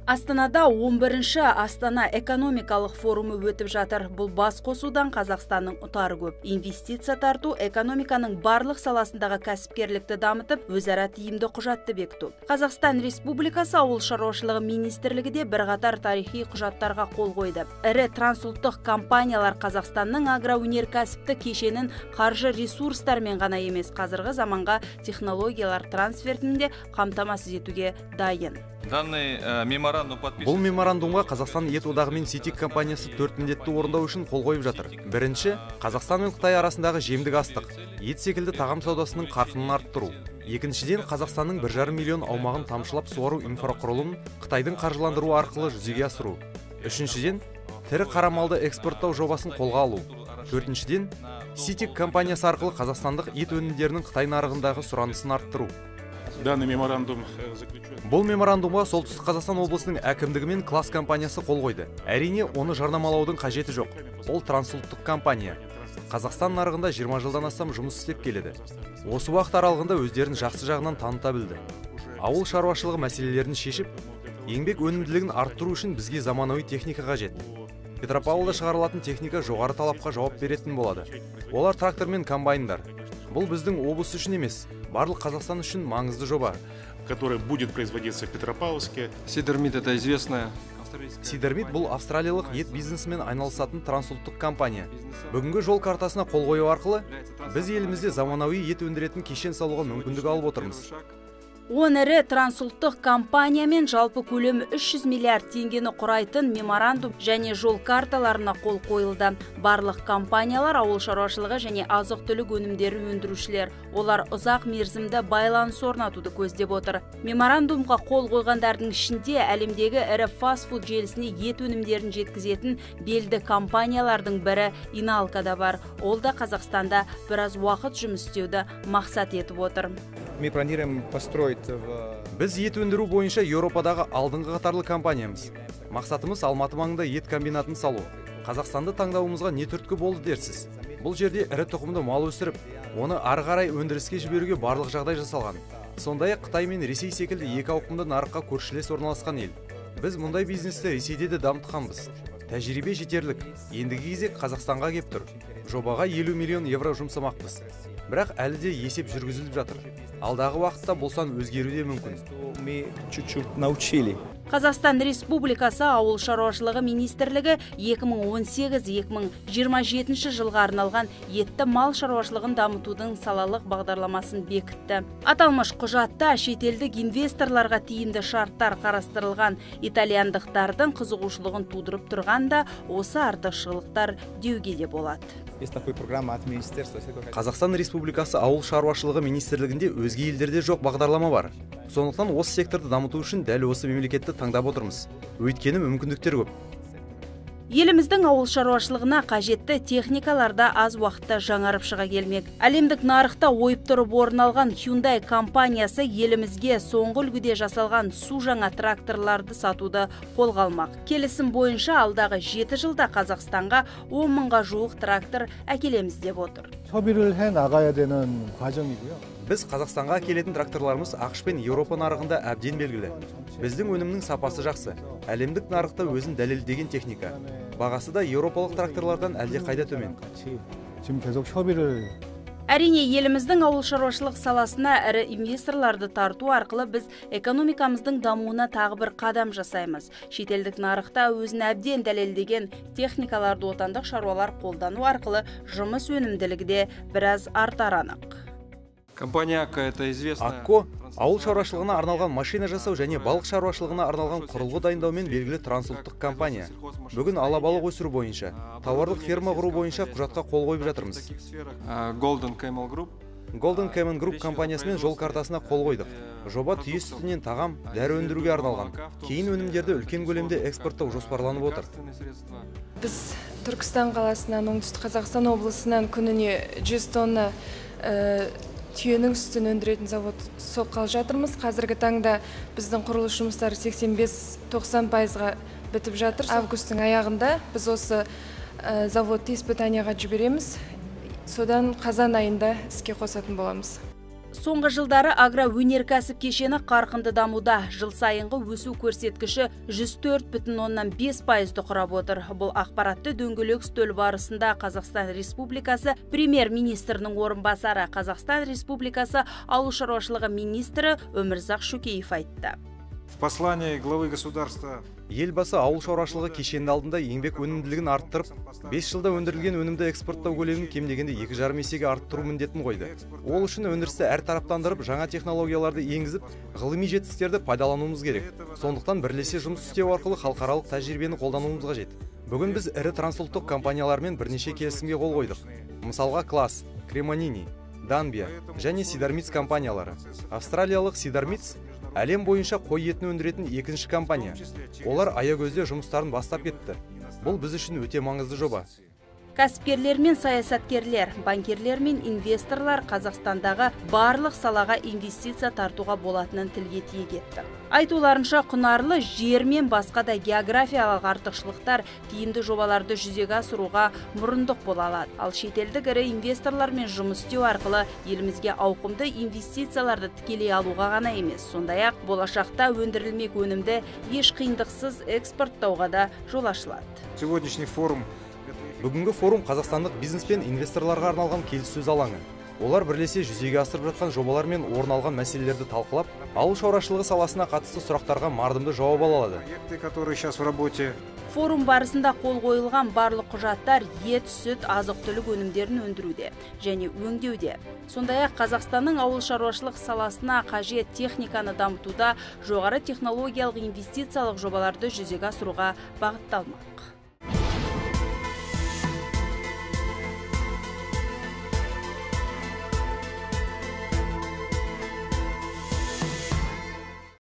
Астанада 11-ші Астана экономикалық форумы өтіп жатыр. Бұл бас қосудан Қазақстанның ұтары көп. Инвестиция тарту, экономиканың барлық саласындағы кәсіпкерлікті дамытып, өзара тиімді құжатты бекіту. Қазақстан Республикасы Ауыл шаруашылығы министрлігі де бірқатар тарихи құжаттарға қол қойды. Ірі трансұлттық компаниялар Қазақстанның агроөнеркәсіптік кешенін қаржы ресурстарымен ғана емес, қазіргі заманға технологиялар трансфертін де қамтамасыз етуге дайын. Данный меморандум подписан. Бұл меморандумға Қазақстан ет одағы мен Ситик компаниясы төрт міндетті орындау үшін қол қойып жатыр. Бірінші, Қазақстан мен Қытай арасындағы жемдік астық, ет секілді тағам саудасының қарқынын арттыру. Екіншіден, Қазақстанның 1,5 миллион аумағын тамшылап суару инфрақұрылымын Қытайдың қаржыландыруы арқылы жүзеге асыру. Үшіншіден, тірі қара малды экспорттау жобасын қолға алу. Төртіншіден, Ситик компаниясы арқылы қазақстандық ет өнімдерінің Қытай нарығындағы сұранысын арттыру. Данный меморандум заключен. Бұл меморандумға Солтүстік Қазақстан облысының әкімдігі мен Класс компаниясы қол қойды. Әрине, оны жарнамалаудың қажеті жоқ. Ол трансұлттық компания. Қазақстан нарығында 20 жылдан астам жұмыс істеп келеді. Осы уақыт аралығында өздерін жақсы жағынан таныта білді. Ауыл шаруашылығы мәселелерін шешіп, еңбек өнімділігін арттыру үшін бізге заманауи техника қажет. Петропавлда шығарылатын техника жоғары талапқа жауап беретін болады. Олар трактор мен комбайндар. Бұл біздің облыс үшін емес, барлық Қазақстан үшін маңызды жоба. Который будет производиться в Петропавловске. Cedar Meat — это известная австралийская Cedar Meat бұл австралиялық ет бизнесімен айналысатын трансұлттық компания. Бүгінгі жол картасына қол қою арқылы біз елімізде заманауи ет өндіретін кешен салуға мүмкіндік алып отырмыз. 10 ірі трансұлттық компаниямен жалпы көлемі 300 миллиард теңгені құрайтын меморандум және жол карталарына қол қойылды. Барлық компаниялар ауыл шаруашылығы және азық-түлік өнімдерін өндірушілер. Олар ұзақ мерзімді байланыс орнатуды көздеп отыр. Меморандумға қол қойғандардың ішінде әлемдегі ірі фастфуд желісіне ет өнімдерін жеткізетін белді компаниялардың бірі Иналка да бар. Ол да Қазақстанда біраз уақыт жұмыс істеуді мақсат етіп отыр. Мы планируем построить в Біз ет өндіру бойынша Еуропадағы алдыңғы қатарлы компаниямыз. Мақсатымыз Алматы маңында ет комбинатын салу. Қазақстанды таңдауымызға не түрткі болды дерсіз? Бұл жерде ірі тұқымды мал өсіріп, оны ары қарай өндіріске жіберуге барлық жағдай жасалған. Сондай-ақ Қытай мен Ресей секілді екі ауқымды нарыққа көршілес орналасқан ел. Біз мұндай бизнесті Ресейде де дамытқанбыз. Тәжірибе жетерлік. Ендігі кезек Қазақстанға кеп тұр. Жобаға 50 миллион евро жұмсамақпыз. Бірақ әлі де есеп жүргізіліп жатыр. Алдағы уақытта бұл сан өзгеруі де мүмкін. Мы чуть-чуть научили. Қазақстан Республикасы Ауыл шаруашылығы министрлігі 2018-2027 жылға арналған етті мал шаруашылығын дамытудың салалық бағдарламасын бекітті. Аталмыш құжатта шетелдік инвесторларға тиімді шарттар қарастырылған. Итальяндықтардың қызығушылығын тудырып тұрған да осы артықшылықтар деуге де болады. Есть такая программа от министерства. Қазақстан Республикасы Ауыл шаруашылығы министрлігінде өзге елдерде жоқ бағдарлама бар. Сондықтан осы секторды дамыту үшін дәл осы мемлекетті таңдап отырмыз. Өйткені мүмкіндіктер көп. Еліміздің ауыл шаруашылығына қажетті техникалар да аз уақытта жаңарып шыға келмек. Әлемдік нарықта ойып тұрып орын алған Hyundai компаниясы елімізге соңғы үлгіде жасалған су жаңа тракторларды сатуды қолға алмақ. Келісім бойынша алдағы 7 жылда Қазақстанға 10 мыңға жуық трактор әкелеміз деп отыр. 협의를 해 나가야 되는 과정이고요. Біз Қазақстанға әкелетін тракторларымыз АҚШ пен Еуропа нарығында әбден белгілі. Біздің өнімнің сапасы жақсы. Әлемдік нарықта өзін дәлелдеген техника. Бағасы да еуропалық тракторлардан әлде қайда төмен. 같이 지금 계속 협의를 Әрине, еліміздің ауыл шаруашылық саласына ірі инвесторларды тарту арқылы біз экономикамыздың дамуына тағы бір қадам жасаймыз. Шетелдік нарықта өзін әбден дәлелдеген техникаларды отандық шаруалар қолдану арқылы жұмыс өнімділігі де біраз артары анық. Компания АККО — это известная АККО ауыл шаруашылығына арналған машина жасау және балық шаруашылығына арналған құрылғы дайындаумен белгілі трансұлттық компания. Бүгін алабалық өсіру бойынша, тауарлық ферма құру бойынша құжатқа қол қойып жатырмыз. В таких сферах. Golden Camel Group. Golden Camel Group компаниясымен жол картасына қол қойдық. Жоба түйе сүтінен тағам, дәрі өндіруге арналған. Кейін өнімдерді үлкен көлемде экспорттау жоспарланып отыр. Лекарственные средства. Біз Түркістан қаласынан, Оңтүстік Қазақстан облысынан күніне 100 тонна түйенің сүтін өндіретін завод соққалы жатырмыз. Қазіргі таңда біздің құрылыс жұмыстары 85-90 пайызға бітіп жатыр. Августтың аяғында біз осы заводты испытанияға жібереміз. Содан қазан айында іске қосатын боламыз. Соңғы жылдары агроөнеркәсіп кешені қарқынды дамуда. Жыл сайынғы өсу көрсеткіші 104,5%-ды құрап отыр. Бұл ақпаратты дөңгелек үстел барысында Қазақстан Республикасы премьер-министрінің орынбасары, Қазақстан Республикасы ауыл шаруашылығы министрі Өмірзақ Шөкеев айтты. В послании главы государства Елбасы ауыл шаруашылығы кешенінің алдында еңбек өнімділігін арттырып, 5 жылда өндірілген өнімді экспорттау көлемін кем дегенде 2,5 есеге арттыру міндетін қойды. Ол үшін өндірісті әртараптандырып, жаңа технологияларды енгізіп, ғылыми жетістіктерді пайдалануымыз керек. Сондықтан бірлесе жұмыс істеу арқылы халықаралық тәжірибені қолдануымыз қажет. Бүгін біз ірі трансұлттық компаниялармен бірнеше келісімге қол қойдық. Мысалға Класс, Кремонини, Данбия және Сидармитс компаниялары. Австралиялық Сидармитс әлем бойынша қой етін өндіретін екінші компания. Олар Аягөзде жұмыстарын бастап кетті. Бұл біз үшін өте маңызды жоба. Кәсіпкерлер мен саясаткерлер, банкирлер мен инвесторлар Қазақстандағы барлық салаға инвестиция тартуға болатынын тілге тиек етті. Айтуларынша, құнарлы жер мен басқа да географиялық артықшылықтар тиімді жобаларды жүзеге асыруға мұрындық бола алады. Ал шетелдік ірі инвесторлармен жұмыс істеу арқылы елімізге ауқымды инвестицияларды тікелей алуға ғана емес, сондай-ақ болашақта өндірілмек өнімді еш қиындықсыз экспорттауға да жол ашылады. Сегодняшний форум Бүгінгі форум қазақстандық бизнес пен инвесторларға арналған келіссөз алаңы. Олар бірлесе жүзеге асырып жатқан жобалар мен орын алған мәселелерді талқылап, ауыл шаруашылығы саласына қатысты сұрақтарға мардымды жауап ала алады. Проекты, которые сейчас в работе. Форум барысында қол қойылған барлық құжаттар ет, сүт, азық-түлік өнімдерін өндіруде және өңдеуде. Сондай-ақ Қазақстанның ауыл шаруашылық саласына қажет техниканы дамытуда жоғары технологиялық инвестициялық жобаларды жүзеге асыруға бағытталмақ.